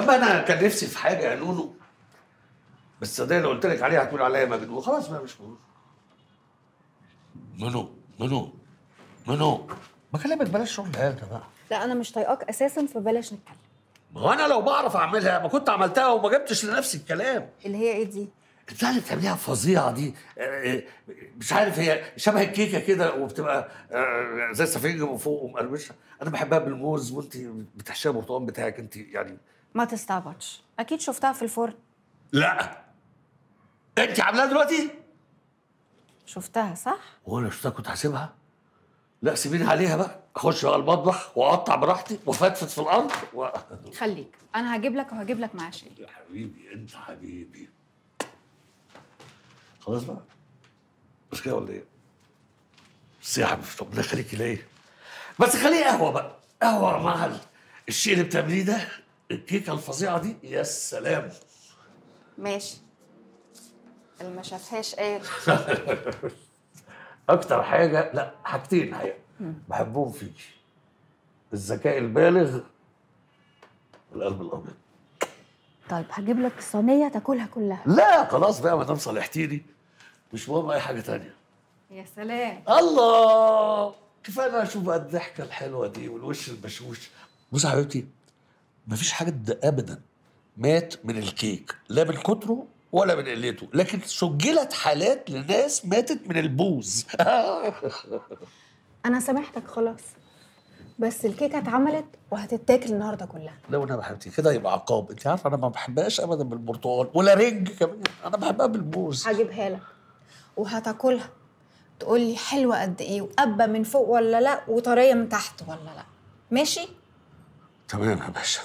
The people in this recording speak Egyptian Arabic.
عشان بقى انا كان نفسي في حاجة يا نونو، بس ده اللي قلت لك عليها هتقول عليا مجنون. خلاص بقى مش مهم. نونو نونو نونو، بكلمك بلاش شغل هذا بقى. لا انا مش طايقاك اساسا، فبلاش نتكلم. ما هو انا لو بعرف اعملها ما كنت عملتها وما جبتش لنفسي الكلام. اللي هي ايه دي؟ البتاع اللي بتعمليها فظيعة دي، مش عارف هي شبه الكيكه كده وبتبقى زي السفنج من فوق ومقرمشه. انا بحبها بالموز وانت بتحشيها برتقال بتاعك انت يعني. ما تستعبطش، اكيد شفتها في الفرن. لا انت عاملاها دلوقتي؟ شفتها صح؟ وانا شفتها كنت هسيبها؟ لا سيبيني عليها بقى، اخش بقى المطبخ واقطع براحتي وافتفت في الارض خليك، انا هجيب لك وهجيب لك معاه شيء. يا حبيبي انت حبيبي. خلاص بقى مش كده ولا ايه؟ بس يا حبيبي ربنا يخليكي ليا، بس خليه قهوة بقى، قهوة مع الشيء اللي بتعمليه ده، الكيكه الفظيعة دي. يا سلام. ماشي، اللي ما شافهاش قال. اكتر حاجة، لا حاجتين الحقيقة بحبهم فيكي، الذكاء البالغ والقلب الابيض. طيب هجيب لك صينية تاكلها كلها. لا خلاص بقى ما دام صالحتيني مش مهم اي حاجة تانية. يا سلام. الله، كفاية انا اشوف بقى الضحكة الحلوة دي والوش البشوش. بصي يا حبيبتي، مفيش حاجة ابدا مات من الكيك، لا من كتره ولا من قلته، لكن سجلت حالات لناس ماتت من البوز. انا سامحتك خلاص، بس الكيكه اتعملت وهتتاكل النهارده كلها. لا والنبي يا حبيبتي كده يبقى عقاب. انت عارفه انا ما بحبهاش ابدا بالبرتقال ولا رنج كمان، انا بحبها بالموز. هجيبها لك وهتاكلها، تقول لي حلوة قد ايه وقبه من فوق ولا لا، وطريه من تحت ولا لا. ماشي؟ تمام يا باشا.